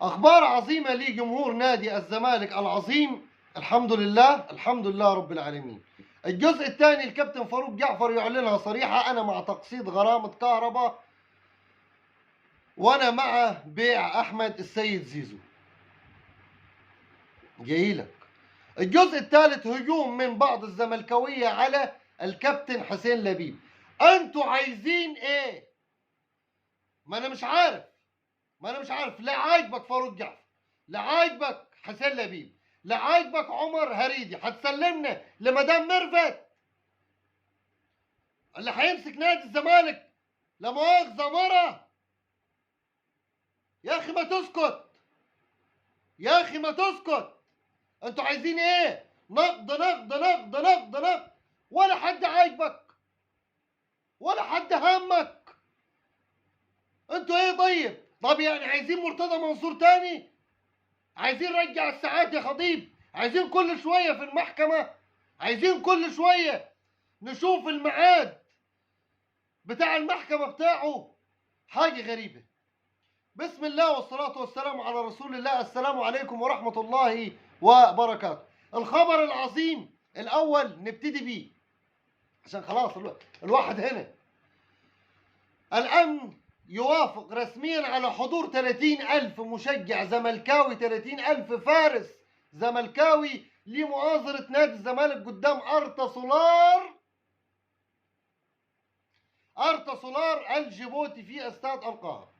اخبار عظيمة لجمهور نادي الزمالك العظيم، الحمد لله، الحمد لله رب العالمين. الجزء الثاني الكابتن فاروق جعفر يعلنها صريحه: انا مع تقسيط غرامة كهرباء وانا مع بيع احمد السيد زيزو. جايلك. الجزء الثالث هجوم من بعض الزملكاويه على الكابتن حسين لبيب. انتوا عايزين ايه؟ ما انا مش عارف، ما انا مش عارف. لا عاجبك فاروق جعفر، لا عاجبك حسين لبيب، لا عاجبك عمر هريدي، هتسلمنا لمدام ميرفت اللي هيمسك نادي الزمالك لا مؤاخذة مرة. يا اخي ما تسكت، يا اخي ما تسكت. انتوا عايزين ايه؟ نقد نقد نقد نقد نقد، ولا حد عاجبك ولا حد همك. انتوا ايه طيب؟ طب يعني عايزين مرتضى منصور تاني؟ عايزين رجع الساعات يا خطيب؟ عايزين كل شوية في المحكمة؟ عايزين كل شوية نشوف الميعاد بتاع المحكمة بتاعه؟ حاجة غريبة. بسم الله والصلاة والسلام على رسول الله. السلام عليكم ورحمة الله وبركاته. الخبر العظيم الأول نبتدي بيه عشان خلاص الواحد هنا. الأمن يوافق رسميا على حضور 30,000 مشجع زملكاوي، 30,000 فارس زملكاوي لمؤازرة نادي الزمالك قدام أرتا سولار، أرتا سولار الجيبوتي في استاد القاهرة.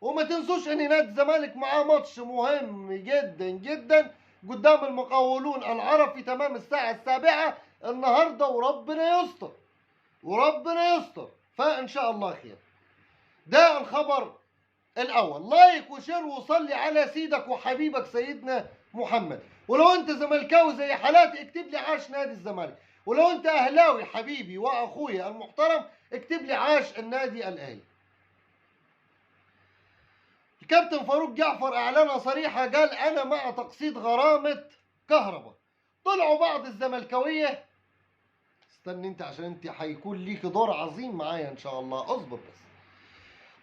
وما تنسوش ان نادي الزمالك معاه ماتش مهم جدا جدا قدام المقاولون العرب في تمام الساعة 7 النهارده، وربنا يستر، وربنا يستر، فان شاء الله خير. ده الخبر الاول. like و share وصلي على سيدك وحبيبك سيدنا محمد. ولو انت زملكاوي زي حالاتي اكتب لي عاش نادي الزمالك، ولو انت اهلاوي حبيبي واخويا المحترم اكتب لي عاش النادي الاهلي. الكابتن فاروق جعفر اعلنها صريحه، قال انا مع تقسيط غرامة كهرباء. طلعوا بعض الزملكاويه، استني انت عشان انت هيكون ليك دور عظيم معايا ان شاء الله، اصبر بس.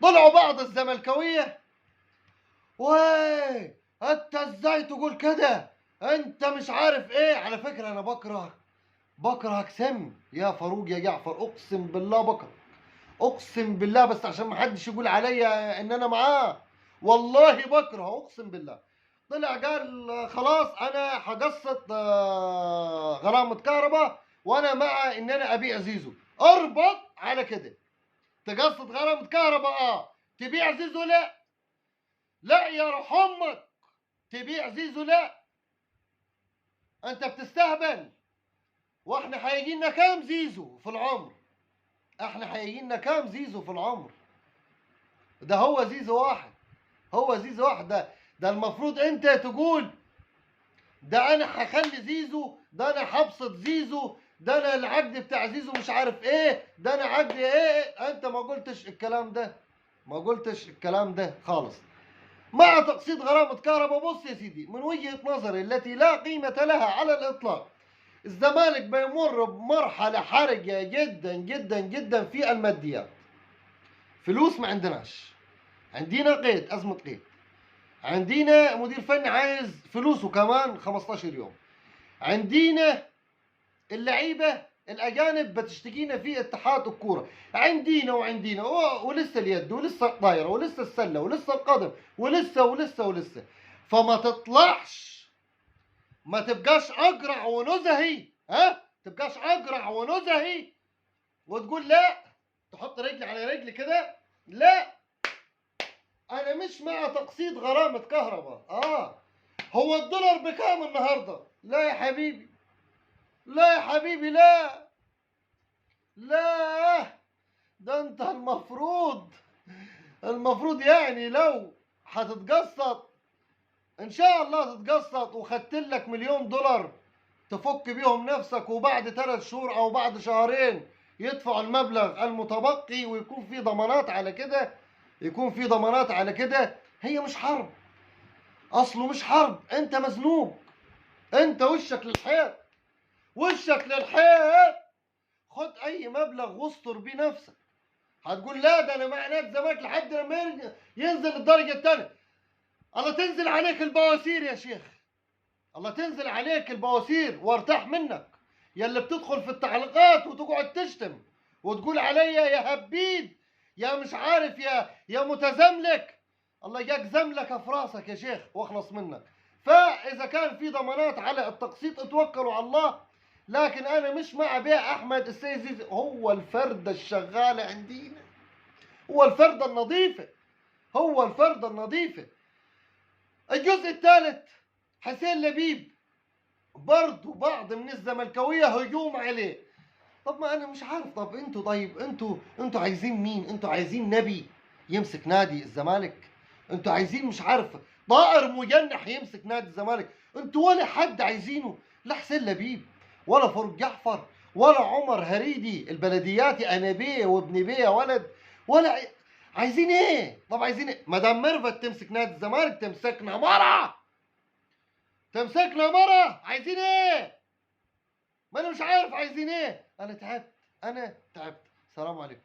طلعوا بعض الزملكاويه، واي انت ازاي تقول كده، انت مش عارف ايه. على فكرة انا بكرهك سم يا فاروق يا جعفر، اقسم بالله بكرهك، اقسم بالله، بس عشان ما حدش يقول عليا ان انا معاه، والله بكره اقسم بالله. طلع قال خلاص انا هقسط غرامة كهرباء وانا مع ان انا ابيع زيزو. اربط على كده، تقسط غرامة كهرباء تبيع زيزو لا، لا يا روح امك تبيع زيزو لا، انت بتستهبل. واحنا هيجي لنا كام زيزو في العمر؟ احنا هيجي لنا كام زيزو في العمر؟ ده هو زيزو واحد، هو زيزو واحد. ده المفروض انت تقول ده انا هخلي زيزو، ده انا هبسط زيزو، ده انا العقد بتاع زيزو مش عارف ايه، ده انا عقد ايه. انت ما قلتش الكلام ده، ما قلتش الكلام ده خالص. مع تقسيط غرامة كهرباء، بص يا سيدي، من وجهة نظري التي لا قيمة لها على الاطلاق، الزمالك بيمر بمرحلة حرجة جدا جدا جدا في الماديات. فلوس ما عندناش، عندنا قيد، أزمة قيد، عندنا مدير فني عايز فلوسه كمان 15 يوم، عندنا اللعيبة الأجانب بتشتكينا في اتحاد الكورة، عندنا وعندنا ولسه اليد ولسه الطايرة ولسه السلة ولسه القدم ولسه ولسه ولسه. فما تطلعش، ما تبقاش أجرع ونزهي، ها، تبقاش أجرع ونزهي وتقول لا، تحط رجل على رجل كده، لا أنا مش مع تقسيط غرامة كهرباء. هو الدولار بكام النهارده؟ لا يا حبيبي، لا يا حبيبي، لا لا، ده انت المفروض يعني لو هتتقسط ان شاء الله تتقسط وخدت لك $1,000,000 تفك بيهم نفسك، وبعد 3 شهور او بعد شهرين يدفعوا المبلغ المتبقي، ويكون في ضمانات على كده، يكون في ضمانات على كده. هي مش حرب، اصله مش حرب، انت مزنوق، انت وشك للحيط، وشك للحيط. خد اي مبلغ واستر بيه نفسك. هتقول لا ده انا مع نادي الزمالك لحد لما ينزل الدرجة الثانية. الله تنزل عليك البواسير يا شيخ، الله تنزل عليك البواسير وارتاح منك يا اللي بتدخل في التعليقات وتقعد تشتم وتقول عليا يا هبيد يا مش عارف يا متزملك. الله يجاك زملكه في راسك يا شيخ واخلص منك. فاذا كان في ضمانات على التقسيط اتوكلوا على الله، لكن انا مش مع بيع احمد السيد زيزو. هو الفرده الشغاله عندنا، هو الفرده النظيفة، هو الفرده النظيفة. الجزء الثالث حسين لبيب، برضه بعض من الزملكاويه هجوم عليه. طب ما انا مش عارف، طب انتوا، طيب انتوا عايزين مين؟ انتوا عايزين نبي يمسك نادي الزمالك؟ انتوا عايزين مش عارف طائر مجنح يمسك نادي الزمالك؟ انتوا ولا حد عايزينه، لا حسين لبيب ولا فاروق جعفر ولا عمر هريدي البلدياتي، انا بيه وابن بيه يا ولد، ولا عايزين ايه؟ طب عايزين ايه؟ مدام ميرفت تمسك نادي الزمالك تمسكنا مرة، تمسكنا مرة. عايزين ايه؟ ما انا مش عارف عايزين ايه. انا تعبت، انا تعبت. السلام عليكم.